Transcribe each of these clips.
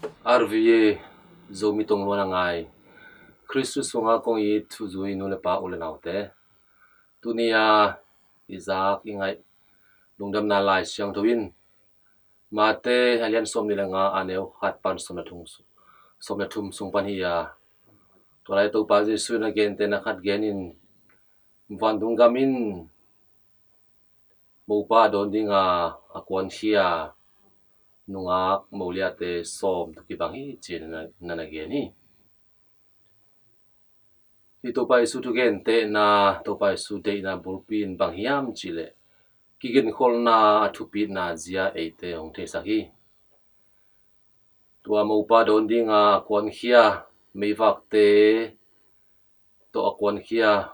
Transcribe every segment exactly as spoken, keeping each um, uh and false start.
R V A Zomi Tongluan a ngai Khristu sunga kong it thuzui nu le pa, u le naute, tuni a i zak i ngaih lungdamna Lai Siangtho in Mate a lian sawmnih le nga, a neu khat pan sawm le thum, sawm le thum sung pan hi a, tua lai Topa Jesuh in a gentehna khat genin, vantung gam in mopa dawn dinga a kuankhia nungak moliate sawm tawh kibang hi, ci-in na, na, na gen hi. Hi Topa Jesuh thugentehna, Topa Jesuh deihna bulpi in bang hiam cihleh, kiginkholhna a thupitna zia eite hong theisak hi. Tua mopa dawn dinga a kuankhia meivakte tawh a kuankhia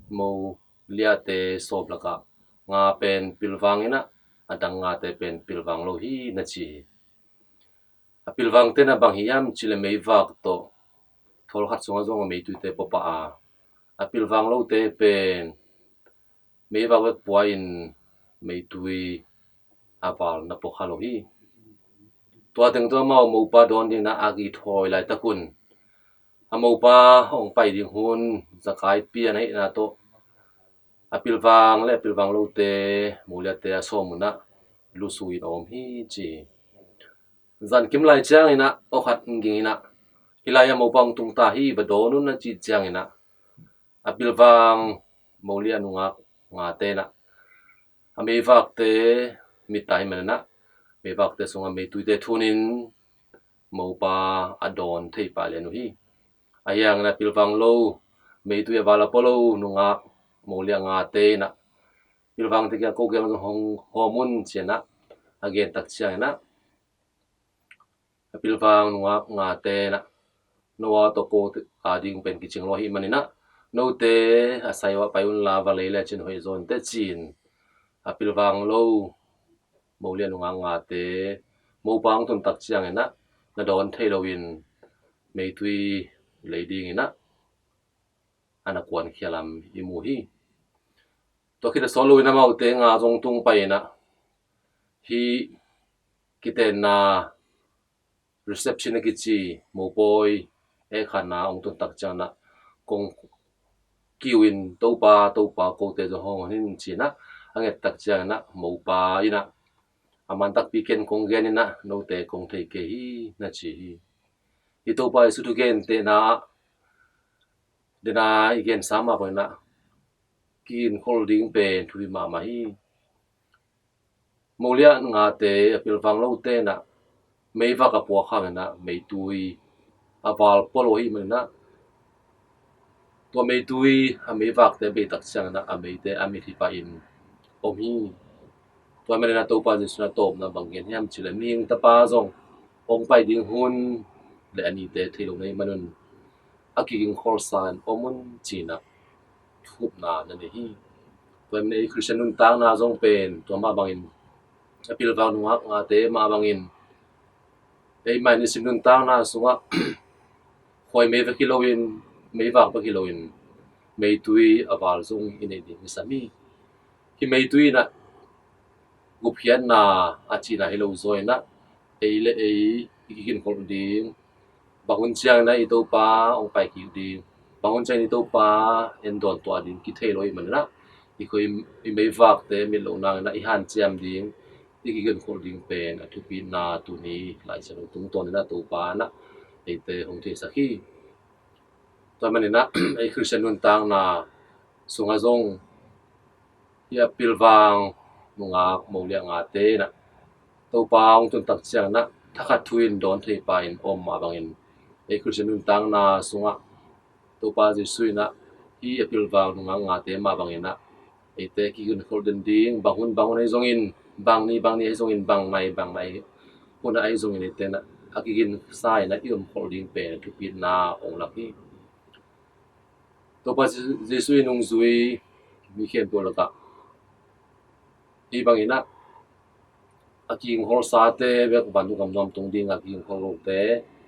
moliate sawm lakah nga pen pilvang in ah, a dang ngate pen pilvang lo hi, na ci hi. A pilvangte na bang hiam cihleh meivak tawh thawl khat sungah zong a meituite puapah a, a pilvang lote pen meivak bek pua in meitui a val na puakha lo hi. Tua teng tawh amau mopa dawn dingin a kithawi laitak un, a mopa hong pai ding hun, Zakai pian ahihna tawh a pilvang le a pilvang lote, moliate a sawm un ah lusu in a om hi, ci hi. Zankim lai ciangin ah, awkhat ging in ah, hih lai a mopa hong tung ta hi, va dawn un, a cih ciangin ah, a pilvang molia nungak ngate in ah, a meivakte mit ta hi manin ah, meivakte sungah meituite thunin mopa a dawn thei pah lian uh hi. Ahi hangin a pilvang lo, meitui a val a pua lo nungak molia ngate in ah, pilvangte kiang, ko kiang zong hong hawm un, ci-in ah a gen tak ciangin ah, a pilvang nungak ngate in ah, note tawh ko ading pen kicing lo ahih manin ah, note a sai uh ah pai unla, va lei le cin hoih zaw inteh, ci-in a pilvang lo molia nungak ngate mopa hong tun tak ciangin ah, na dawn thei loin meitui lei dingin ah a na kuankhia lam i mu hi. Tua khit a sawt loin amaute nga zong tung pai in ah, hih kitenna reception a kici mopawi ekhana hong tun tak ciangin ah, kong kiu in, Topa, Topa, kote zong hong hon in, ci-in ah a nget tak ciangin ah, mopa in ah, a man takpi ken kong gen in ah, note kong thei kei hi, na ci hi. Hi Topa Jesuh thugentehna ah dena i gensa mah bangin ah, kiginkholh ding pen thupi mahmah hi. Molia ngate, a pilvang lote in ah meivak a puak hangin ah, meitui a val pua lo ahih manin ah, tua meitui a meivakte a bei tak ciangin ah, a meite a mit hi pahin om hi. Tua ahih manin ah Topa Jesuh in a tawpna bang gen hiam cihleh, mihing Tapa zong hong pai ding hun le a nite thei lo na hih manun, a kiginkholhsa in om un, ci-in ah thupna na nei hi. Tua ahih manin ei Khristian nuntakna zong pen tua mah bangin, a pilvang nungak ngate mah bangin, ei mah i nisim nuntakna sungah khuai mei bek hi loin, meivak bek hi loin, meitui a val zong i neih ding i sam hi. Hih meitui in ah gupkhiatna a cihna hi lo zaw in ah, ei le ei i kiginkholh ding, bang hun ciangin ah i Topa hong pai kik ding, bang hun ciangin i Topa en dawn tuah ding kithei lo ahih manin ah, i khuai, i meivakte mit loh nangin ah i hanciam ding, i kiginkholh ding pen a thupina tuni Lai Siangtho tungtawn in ah Topa in ah eite hong theisak hi. Tua ahih manin ah ei Khristian nuntakna sungah zong hih a pilvang nungak moliah ngate in ah Topa hong tun tak ciangin ah thakhat thu in dawn thei pahin om mah bangin, ei Khristian nuntakna sungah Topa Jesuh in ah hih a pilvang nungak ngate mah bangin ah eite kiginkholh den ding, bang hun bang hun ahi zongin, bang ni bang ni ahi zongin, bang nai bang nai hun ah ahi zongin, eite in ah a kiginsa in ah i omkholh ding pen thupina hong lak hi. Topa Jesuh i nungzui mi khempeuh lakah hih bangin ah a kiginkholhsate bek vantung gam nuam tung ding a, kiginkholh lote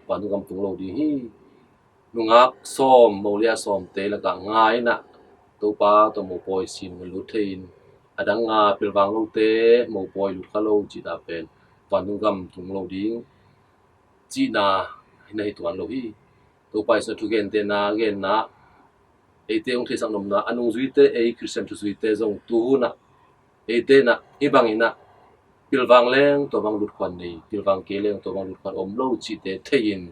vantung gam tung lo ding hi. Nungak sawm, moliah sawmte lakah nga in ah Topa tawh mopawi sin lut thei in, a dang nga pilvang lote mopawi lut kha lo cihna pen vantung gam tung lo ding. cihna hi na hi tuan lo hi. Topa Jesuh thugentehna genna, eite hong theisak nopna a nungzuite, ei Khristian thuzuite zong tuhunah eite nah hih banginah pilvang leng tua bang lutkhuan nei, pilvang kei leng tua bang lutkhuan om lo cihte thei-in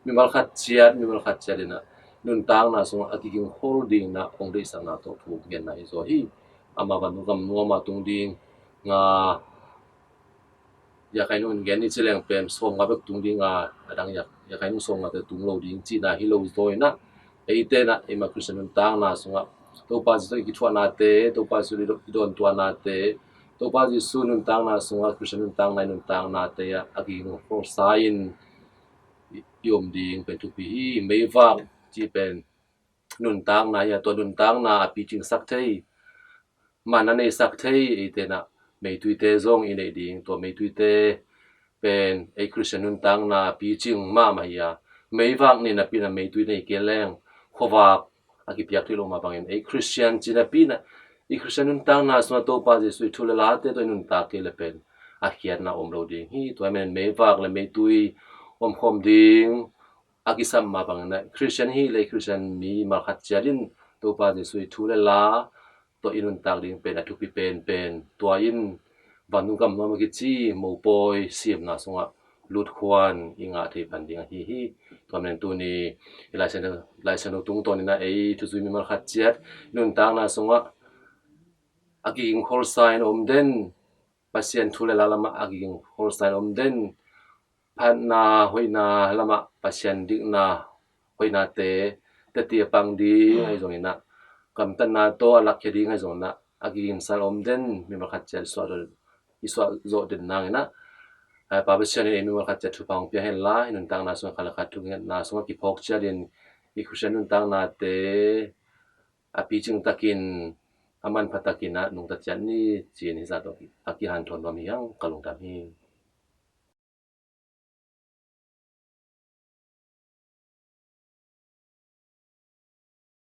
mimal khat ciat mimal khat ciat inah nuntakna sungah a kigingkhol dinginah hong deihsakna tawh thu genna hi zaw hi. Ama van gam nuama tung ding nga, Yakai nung in gen ni ci leng pen sawm nga bek tung ding a, a dang Yakai nung sawm nga te tung lo ding cihna hi lo zaw inah, eite nah eima Khristian nuntakna sungah Topa Jesuh i kithuahnate, Topa Jesuh i dawntuahnate, Topa Jesuh nuntakna sungah Khristian nuntakna i nuntaknate ah a kigingkholsa in i om ding pen thupi hi. Meivak cih pen nuntakna hi a, tua nuntakna a picingsak thei, man a neisak thei eite nah meituite zong i neih ding. Tua meituite pen ei Khristian nuntakna picing mahmah hi a, meivak nei napi inah meitui nei kei leng khuavak a kipiak thei lo mah bangin ei Khristian ci napi inah i Khristian nuntakna sungah Topa Jesuh i thu le late tawh i nuntak kei le pen a khiatna om lo ding hi. Tua hi manin meivak le meitui omkhawm ding a kisam mah bangin ah Khristian hi le Khristian mi malkhat ciat in Topa Jesuh i thu le la tawh i nuntak ding pen a thupi penpen. Tua in vantung gam nuam a kici mopawi simna sungah lutkhuan i ngah thei pan ding ahi hi. Tua manin tuni i Laisiangtho tungtawn inah ei thuzui mimal khat ciat i nuntakna sungah a kigingkholsa in om den, Pasian thu le la lamah a kigingkholsa in om den, phatna hoihna lamah Pasian dikna hoihnate teti a pang ding ahi zong inah, gamtatna tawh a lakkhia ding ahi zong inah a kigingsa in om den mimal khat ciat i suah zawh den nang inah, Pa Pasian in ei mimal khat ciat thupha hong pia hen la, i nuntakna sungah khat le khat thungetna sungah kiphawk ciat in i Khristian nuntaknate a picing takin a manpha takin ah nungta ciat ni ci-in hih zah tawh a kihanthawn nuam hi hang, ka lungdam hi.